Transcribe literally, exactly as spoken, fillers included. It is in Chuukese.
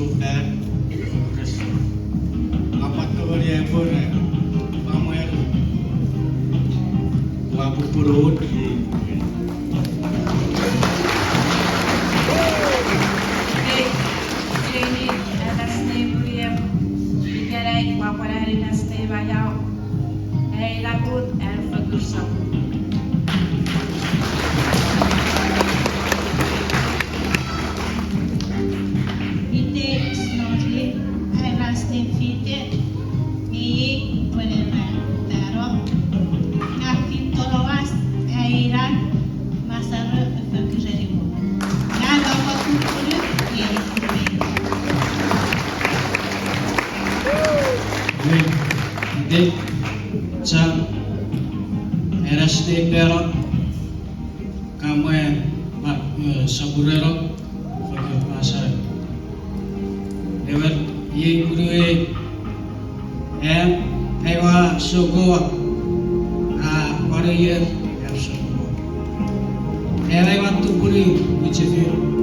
Fan, Chris. Ua pwan tongeni apwe ne, ua mwan, ua pupunu. Ei, Jamie, a last name William. Ikenai ua pwan add last name Ayao. Ei, lapun, an fokkun sopun. Ite Snorri, ai last name Fite, nge iei pwene ra tano. Ngang Fite Toloas, ai inan Masaro Efekirenimo. Ngang ua pwan pupunu, iei pupunu. Ite, Chang, ai last name Pero, ngang mwan, ma, eh, Sopureno, fokkun Masaro. Ewer, iei punuei, am, ai ua sokoa, a, pwan ier, am sokoa. Am ai ua tupuni mwichefen,